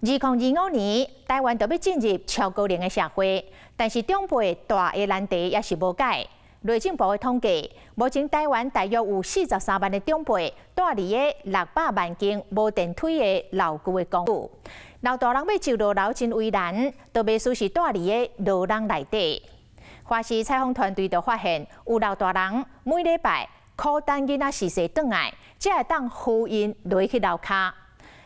2025年，台灣就欲進入超高齡的社會，但是長輩大的難題也是無解。內政部的統計，目前台灣大約有43萬的長輩蹛佇个600萬間無電梯的老舊的公寓。老大人欲就落樓真為難，都袂輸是蹛佇个牢籠內底。華視採訪團隊就發現，有老大人每禮拜苦等囡仔逝世轉來，才會當扶𪜶落去樓跤。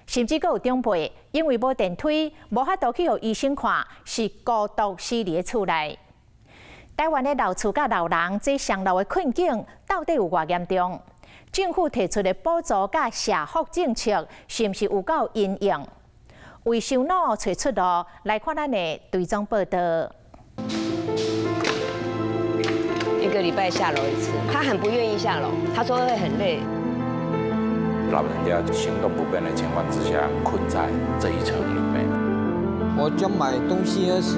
甚至閣有長輩因為無電梯，無法度去予醫生看，是孤獨死佇咧厝內。台灣的老厝佮老人這雙老的困境到底有偌嚴重？政府提出的補助佮社福政策，是毋是有夠因應？為傷老揣出路，來看咱的追蹤報道。一個禮拜下樓一次，他很不願意下樓，他說會很累。老人家行動不便的情況之下，困在這一層裡面。我就買東西時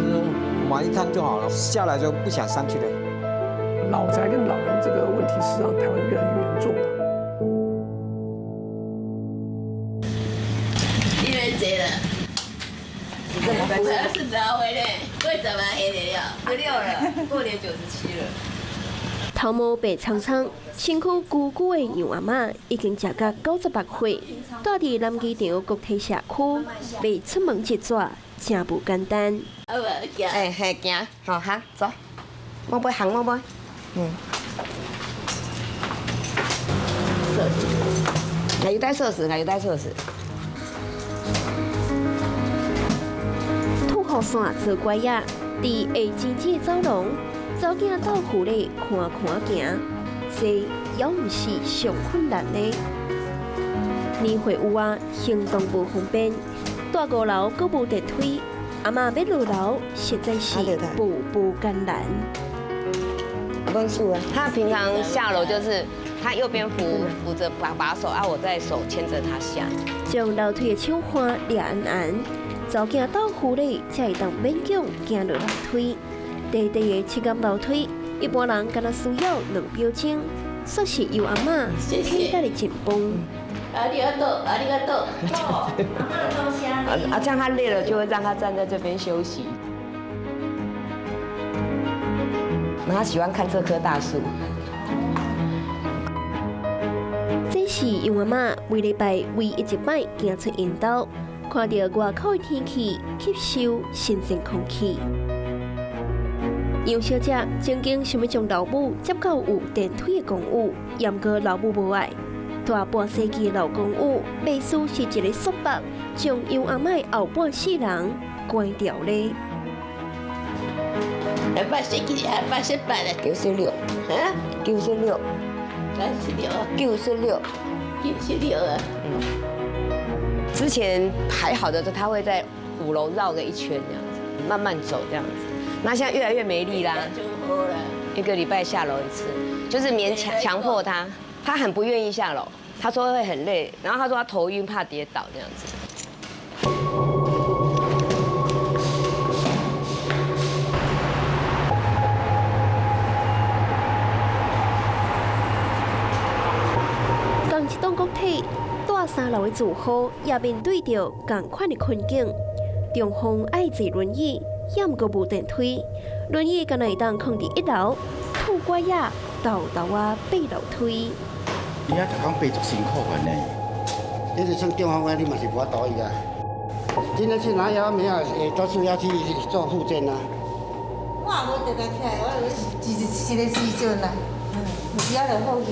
買一趟就好了，下來就不想上去了。老宅跟老人這個問題，實際上台灣越來越嚴重了。因為這了，我是老回來，我怎麼黑的了？六了，過年97了。頭毛白蒼蒼，身軀鼓鼓的楊阿嬤已經食甲98歲，蹛佇南機場國體社區，欲出門一逝，誠無簡單。哎嘿，行，好行，走，我袂行，我袂，嗯。來又帶鎖匙，來又帶鎖匙。吐雨傘做拐仔，佇下錢子的走廊。查某囝鬥扶咧看看行，這猶毋是上困難的。年歲有啊，行動無方便，蹛五樓閣無電梯，阿嬤欲落樓實在是步步艱難。他平常下樓就是他右邊扶着把手，啊，我在手牽着他下。將樓梯的手環掠絚絚，查某囝鬥扶咧才會當勉強行落樓梯。短短的七級樓梯，一般人敢若需要2秒鐘，煞是楊阿嬤體力真崩。阿里嘎多，阿里嘎多。啊，這樣他累了就會讓他站在這邊休息。他喜歡看這棵大樹。這是楊阿嬤每禮拜唯一一擺行出𪜶兜，看著外口的天氣，吸收新鮮空氣。楊小姐曾經想欲將老母接到有電梯的公寓，毋過老母無愛。大半世紀的老公寓，袂輸是一個束縛，將楊阿嬤後半世人關牢咧。80幾，88了。96。啊？96。86。96。96啊。嗯。之前還好的時候，他會在5樓繞個一圈這樣子，慢慢走這樣子。那現在越來越沒力啦，一個禮拜下樓一次，就是勉強強迫他，他很不願意下樓，他說會很累，然後他說他頭暈怕跌倒這樣子。仝一棟國體，蹛三樓的住戶也面對著仝款的困境，中風愛坐輪椅。也毋過無電梯，輪椅敢若會當囥佇一樓，拄拐仔沓沓仔爬樓梯。伊遐逐工爬足辛苦的呢，你就算中風啊，你嘛是無法度伊啊。今天去拿藥沒有，也都是要去做復健啊。我也無特別起來，我一一個時陣啊，有時仔就好去。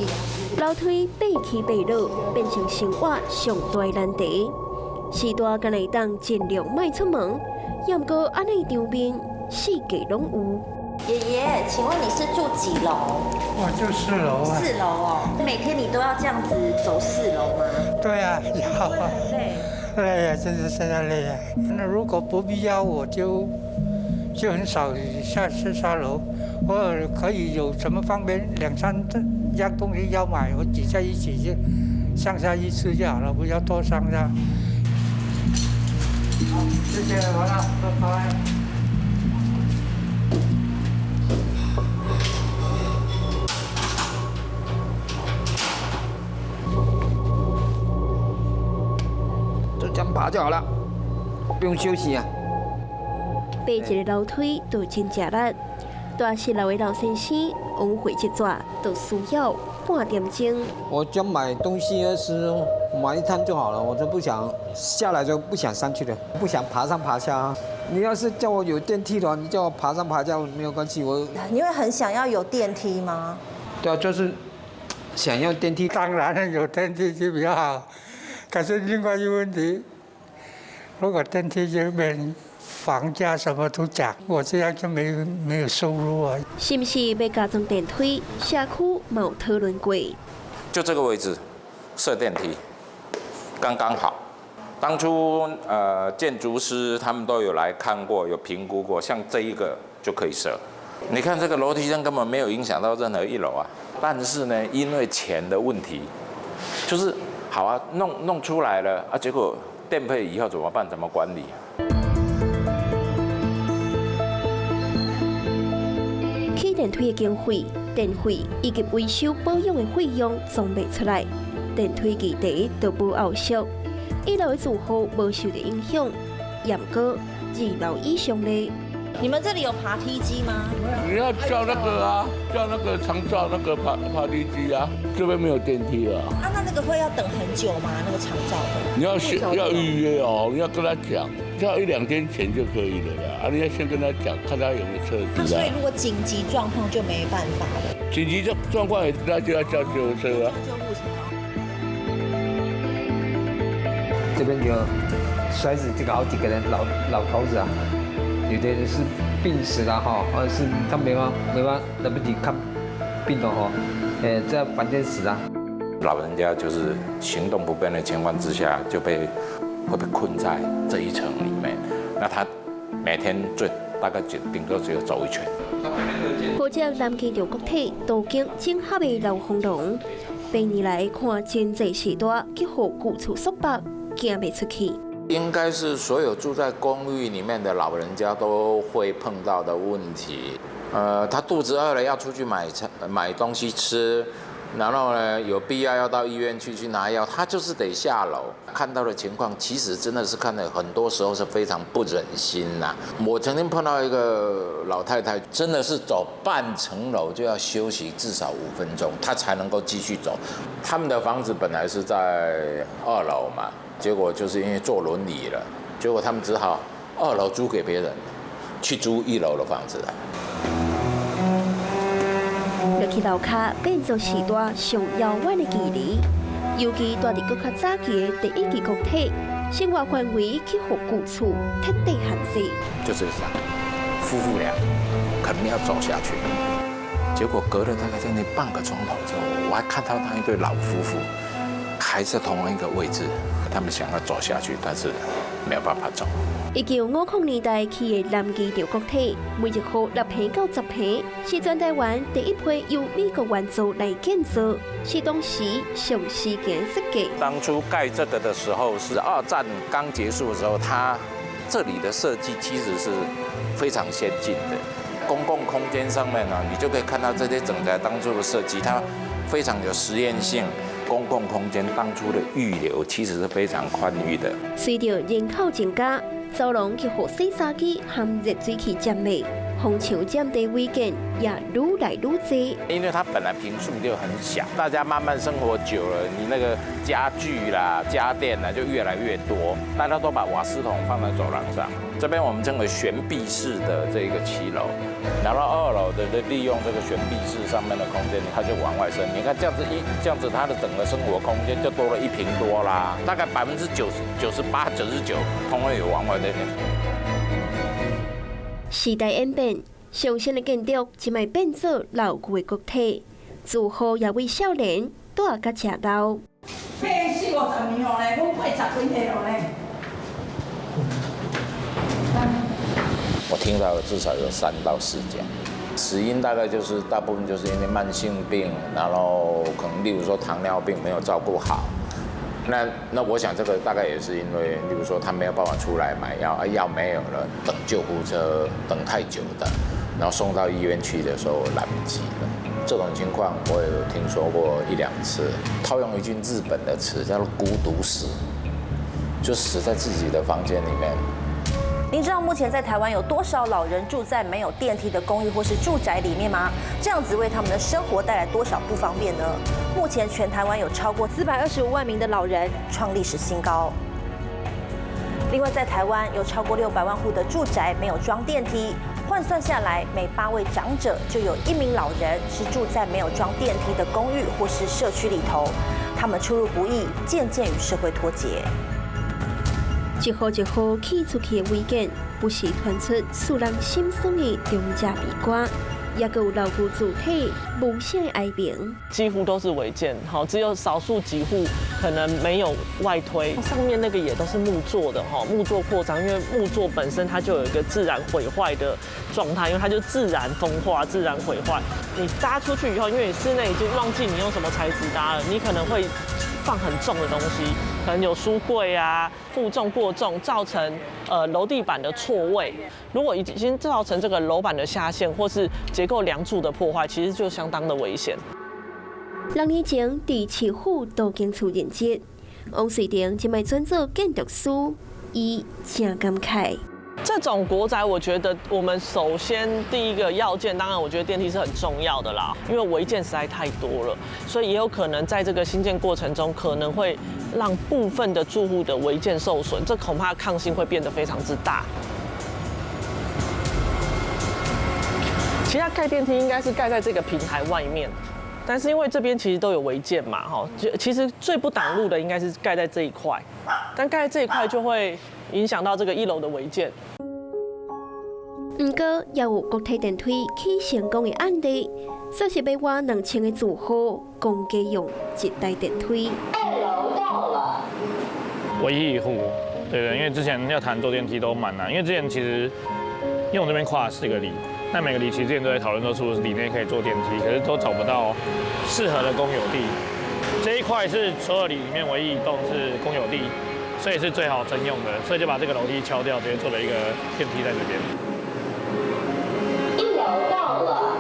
樓梯爬起爬落，變成生活上大難題。時大敢若會當盡量莫出門。也毋過按呢場面，四界攏有。爺爺，請問你是住幾樓？我住四樓啊。四樓哦，每天你都要這樣子走四樓嗎？對啊，要啊。累。累啊，真是現在累啊。那如果不必要，我就很少下樓。我可以有什麼方便，兩三樣東西要買，我擠在一起就上下一次就好了，不要多上下。好，謝謝，完了，拜拜。就這樣爬就好了。不用休息啊。爬一个樓梯都真吃力，大室樓的老先生往回一轉都需要半點鐘。我就買東西的時候買一趟就好了，我就不想下來就不想上去了，不想爬上爬下。你要是叫我有電梯的話，你叫我爬上爬下沒有關係，我。你會很想要有電梯嗎？對啊，就是想要電梯。當然有電梯就比較好，可是另外一個問題，如果電梯這邊房價什麼都漲，我這樣就沒有收入啊。是不是欲加裝電梯？社區嘛有討論過。就這個位置設電梯，剛剛好。當初建築師他們都有來看過，有評估過，像這一個就可以設。你看這個樓梯聲根本沒有影響到任何一樓啊。但是呢，因為錢的問題，就是好啊，弄出來了啊，結果電費以後怎麼辦？怎麼管理？起電梯的經費、電費以及維修保養的費用總袂出來，電梯議題都無後續。一樓的住戶無受到影響，不過二樓以上的，你們這裡有爬梯機嗎？你要叫那個啊，叫那個長照那個爬梯機啊，這邊沒有電梯啊。啊，那個會要等很久嗎？那個長照的？你要先要預約哦，你要跟他講，叫一兩天前就可以了啦。啊，你要先跟他講，看他有沒有車子啊。所以如果緊急狀況就沒辦法了。緊急狀況，那就要叫救護車啊。救護車。這邊有摔死這個好幾個人，老頭子啊，有的人是病死了哈，或者是他沒辦法來不及看病了哈，在房間死了。老人家就是行動不便的情況之下，就會被困在這一層裡面。那他每天最大概就頂多只有走一圈。或者南機場國體都經整合的老風廊，百年來看真濟時代，去予舊厝束縛。行袂出去，應該是所有住在公寓裡面的老人家都會碰到的問題。他肚子餓了要出去買東西吃，然後呢有必要要到醫院去拿藥，他就是得下樓。看到的情況其實真的是看了很多時候是非常不忍心吶。我曾經碰到一個老太太，真的是走半層樓就要休息至少5分鐘，她才能夠繼續走。他們的房子本來是在2樓嘛。結果就是因為坐輪椅了，結果他們只好2樓租給別人，去租1樓的房子了。落去樓跤變做時代上遙遠的距離，尤其住佇閣較早期的第一期國體，生活範圍去予舊厝徹底限制。就是這樣，夫婦倆可能要走下去，結果隔了大概將近半個鐘頭之後，我還看到那一對老夫婦還在同一個位置。他們想要走下去，但是沒有辦法走。1950年代起的南機場國體，每一戶6坪到10坪，是全台灣第一批由美國援助來建造，是當時上時間設計。當初蓋這個的時候是2戰剛結束的時候，它這裡的設計其實是非常先進的。公共空間上面呢，你就可以看到這些整個當初的設計，它非常有實驗性。公共空間當初的預留其實是非常寬裕的。隨著人口增加，走廊去予洗衫機和熱水器佔賣，紅牆佔地違建也愈來愈濟。因為它本來坪數就很小，大家慢慢生活久了，你那個家具啦、家電啦就越來越多，大家都把瓦斯桶放在走廊上。這邊我們稱為懸臂式的這個騎樓，然後2樓的利用這個懸臂式上面的空間，它就往外伸。你看這樣子這樣子，它的整個生活空間就多了1坪多啦，大概98%、99%，通通有往外這邊。時代演變，上新的建築這擺變做老舊的國體，住戶也為少年住甲誠老。40-50年了呢，阮80幾歲了呢。我聽到至少有3到4件，死因大概就是大部分就是因為慢性病，然後可能例如說糖尿病沒有照顧好。那我想這個大概也是因為，例如說他沒有辦法出來買藥，啊藥沒有了，等救護車等太久的，然後送到醫院去的時候來不及了。這種情況我也有聽說過1-2次。套用一句日本的詞叫做“孤獨死”，就死在自己的房間裡面。您知道目前在台灣有多少老人住在沒有電梯的公寓或是住宅裡面嗎？這樣子為他們的生活帶來多少不方便呢？目前全台灣有超過425萬名的老人，創歷史新高。另外，在台灣有超過600萬戶的住宅沒有裝電梯，換算下來，每8位長者就有1名老人是住在沒有裝電梯的公寓或是社區裡頭，他們出入不易，漸漸與社會脫節。一戶一戶起出去的違建，不時傳出使人心酸的長者悲歌，也閣有老舊住體無聲的哀鳴。幾乎都是違建，好，只有少數幾戶可能沒有外推。上面那個也都是木作的，哈，木作擴張，因為木作本身它就有一個自然毀壞的狀態，因為它就自然風化、自然毀壞。你搭出去以後，因為你室內已經忘記你用什麼材質搭了，你可能會放很重的東西，可能有書櫃啊，負重過重，造成樓地板的錯位。如果已經造成這個樓板的下陷，或是結構梁柱的破壞，其實就相當的危險。6年前，佇市府都更處任職，王瑞婷這擺轉做建築師，伊誠感慨。這種國宅，我覺得我們首先第一個要件，當然我覺得電梯是很重要的啦，因為違建實在太多了，所以也有可能在這個興建過程中，可能會讓部分的住戶的違建受損，這恐怕抗性會變得非常之大。其實它蓋電梯應該是蓋在這個平台外面，但是因為這邊其實都有違建嘛，哈，就其實最不擋路的應該是蓋在這一塊，但蓋在這一塊就會影響到這個一樓的違建。毋過，也有國泰電梯起成功的案例，算是欲挖2000個住戶，共家用一台電梯。二樓到了。唯一一戶，對對，因為之前要談坐電梯都蠻難，因為之前其實因為我這邊跨了4個里，那每個里其實之前都在討論說是不是里內可以坐電梯，可是都找不到適合的公有地。這一塊是所有里裡面唯一一棟是公有地，所以是最好徵用的，所以就把這個樓梯敲掉，直接做了一個電梯在這邊。一樓到了。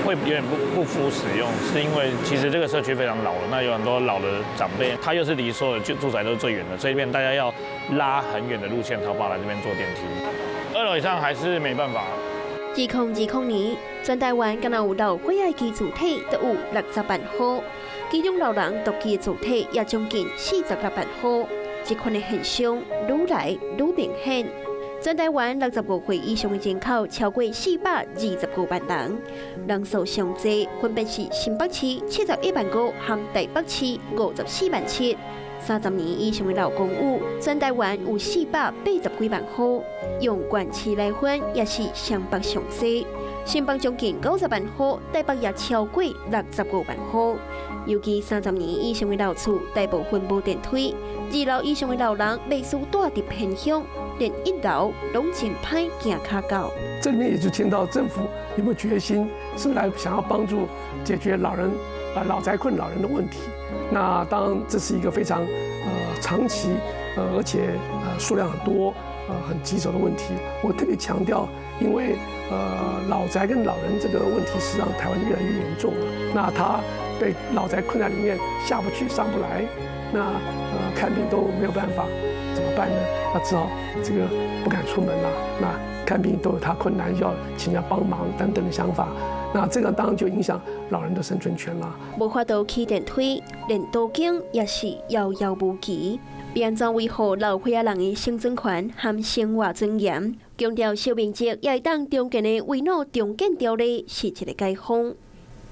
會有點不敷使用，是因為其實這個社區非常老了，那有很多老的長輩，他又是離所有的住宅都是最遠的，所以變大家要拉很遠的路線，才有辦法來這邊坐電梯。2樓以上還是沒辦法。2020年，全台灣敢若有老歲仔居住體都有60萬戶，其中老人獨居的住體也將近46萬戶。這款的現象愈來愈明顯。全台灣65歲以上的人口超過425萬人，人數上濟分別是新北市71萬5和台北市54萬7。30年以上的老公寓，全台灣有480幾萬戶，用縣市來分也是雙北上濟，新北將近90萬戶，台北也超過65萬戶。尤其30年以上的老厝，大部分無電梯，2樓以上的老人袂輸蹛佇偏鄉，連一樓攏真歹行跤到。這裡面也就聽到政府有沒有決心，是不是來想要幫助解決老人啊老宅困老人的問題？那當然這是一個非常長期而且數量很多很棘手的問題。我特別強調，因為老宅跟老人這個問題是讓台灣越來越嚴重了。那他被老宅困在裡面，下不去上不來，那看病都沒有辦法，怎麼辦呢？那只好這個不敢出門了。那看病都有他困難，要請人家幫忙等等的想法。那這個當然就影響老人的生存權啦。無法度起電梯，連都更也是遙遙無期。欲按怎維護老歲仔人的生存權和生活尊嚴？強調小面積也會當重建的危老重建條例是一個解方。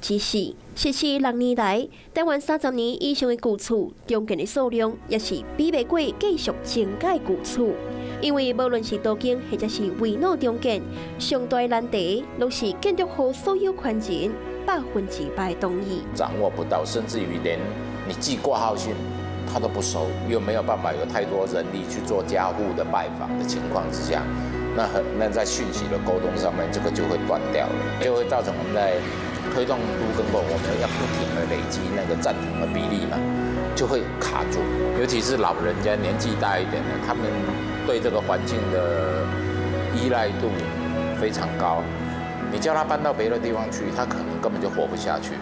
只是實施6年來，台灣30年以上的舊厝重建的數量，也是比袂過繼續增加舊厝。因為無論是都更或者是危老重建，上大難題攏是建築戶所有權人100%同意。掌握不到，甚至於連你寄掛號信，他都不收，又沒有辦法有太多人力去做家戶的拜訪的情況之下，那在訊息的溝通上面，這個就會斷掉了，就會造成我們在推動都更過，我們要不停的累積那個贊同的比例嘛，就會卡住。尤其是老人家年紀大一點的，他們對這個環境的依賴度非常高，你叫他搬到別的地方去，他可能根本就活不下去了。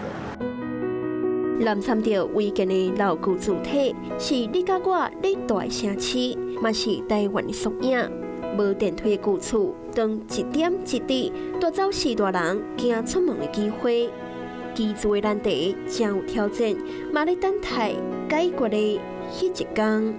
濫參著違建的老舊住體，是你佮我咧蹛的城市，嘛是台灣的縮影。無電梯的舊厝，當一點一滴帶走序大人行出門的機會。居住的難題誠有挑戰，嘛咧等待解決的彼一工。